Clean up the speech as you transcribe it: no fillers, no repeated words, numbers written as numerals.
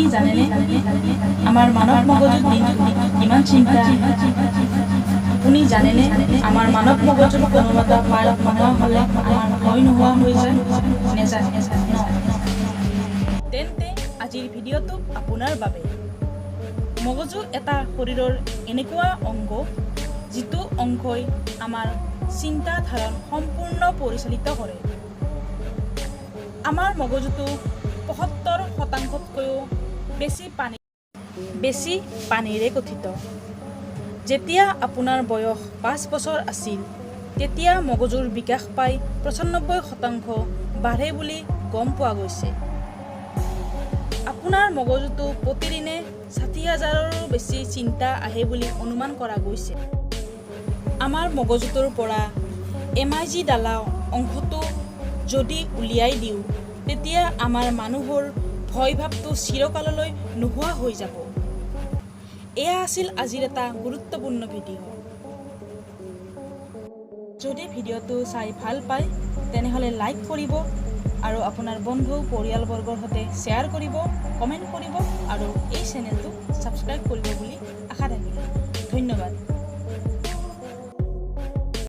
আপুনি জানেনে আমাৰ মানৱ মগজুত দিনটোত কিমান চিন্তা আহে? আপুনি জানেনে আমাৰ মানৱ মগজুৰ কোনোবা এটা পাৰ্ট নোহোৱা হ'লে আমাৰ ভয় নোহোৱা হৈ যায়? নেজানে ন? তেন্তে আজিৰ ভিডিঅ'টো আপোনাৰ বাবে। মগজু এটা শৰীৰৰ এনেকুৱা অংগ, যিটো অংশই আমাৰ চিন্তাধাৰণ সম্পূৰ্ণ পৰিচালিত কৰে। আমাৰ মগজুটো 75 শতাংশতকৈও বেছি পানীৰে গঠিত। যেতিয়া আপোনাৰ বয়স 5 বছৰ আছিল, তেতিয়া মগজুৰ বিকাশ প্ৰায় 95% বাঢ়ে বুলি গম পোৱা গৈছে। আপোনাৰ মগজুটো প্ৰতিদিনে 60,000ৰো বেছি চিন্তা আহে বুলি অনুমান কৰা গৈছে। আমাৰ মগজুটোৰ পৰা এমাইগডালা অংশটো যদি উলিয়াই দিওঁ, তেতিয়া আমাৰ মানুহৰ ভয় ভাৱটো চিৰকাললৈ নোহোৱা হৈ যাব। এয়া আছিল আজিৰ এটা গুৰুত্বপূৰ্ণ ভিডিঅ'। যদি ভিডিঅ'টো চাই ভাল পায়, তেনেহ'লে লাইক কৰিব আৰু আপোনাৰ বন্ধু পৰিয়ালবৰ্গৰ সৈতে শ্বেয়াৰ কৰিব, কমেণ্ট কৰিব আৰু এই চেনেলটো ছাবস্ক্ৰাইব কৰিব বুলি আশা থাকিল। ধন্যবাদ।